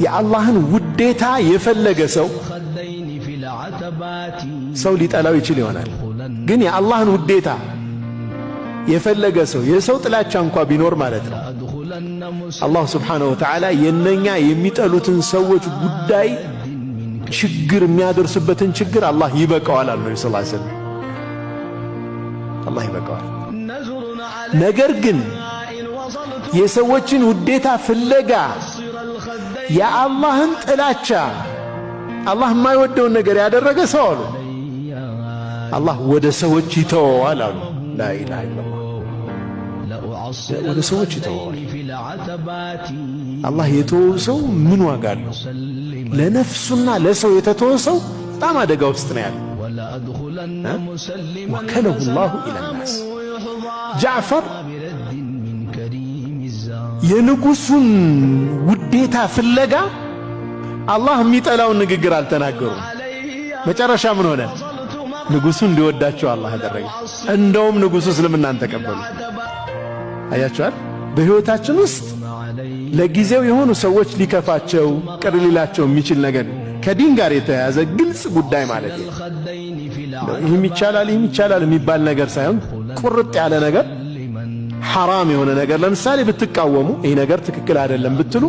የአላህን ውዴታ የፈለገ ሰው ሰው ሊጠላው ይችል ይሆናል። ግን የአላህን ውዴታ የፈለገ ሰው የሰው ጥላቻ እንኳ ቢኖር ማለት ነው፣ አላሁ ስብሓነሁ ወተዓላ የነኛ የሚጠሉትን ሰዎች ጉዳይ ችግር የሚያደርሱበትን ችግር አላህ ይበቃዋል አሉ ነቢ ስ ሰለም። አላህ ይበቃዋል። ነገር ግን የሰዎችን ውዴታ ፍለጋ የአላህን ጥላቻ፣ አላህ የማይወደውን ነገር ያደረገ ሰው አሉ አላህ ወደ ሰዎች ይተወዋል አሉ። لا إله إلا الله። ወደ ሰዎች ይተወዋል። አላህ የተወው ሰው ምን ዋጋ አለው? ለነፍሱና ለሰው የተተወ ሰው በጣም አደጋ ውስጥ ነው ያለው። وكله الله إلى الناس። ጃዕፈር የንጉሱን ውዴታ ፍለጋ አላህ የሚጠላውን ንግግር አልተናገሩም። መጨረሻ ምን ሆነ? ንጉሱ እንዲወዳቸው አላህ አደረገ። እንደውም ንጉሱ እስልምናን ተቀበሉ። አያችኋል? በሕይወታችን ውስጥ ለጊዜው የሆኑ ሰዎች ሊከፋቸው ቅር ሊላቸው የሚችል ነገር ከዲን ጋር የተያያዘ ግልጽ ጉዳይ ማለት ነው። ይህም ይቻላል ይህም ይቻላል የሚባል ነገር ሳይሆን ቁርጥ ያለ ነገር፣ ሐራም የሆነ ነገር ለምሳሌ ብትቃወሙ፣ ይህ ነገር ትክክል አይደለም ብትሉ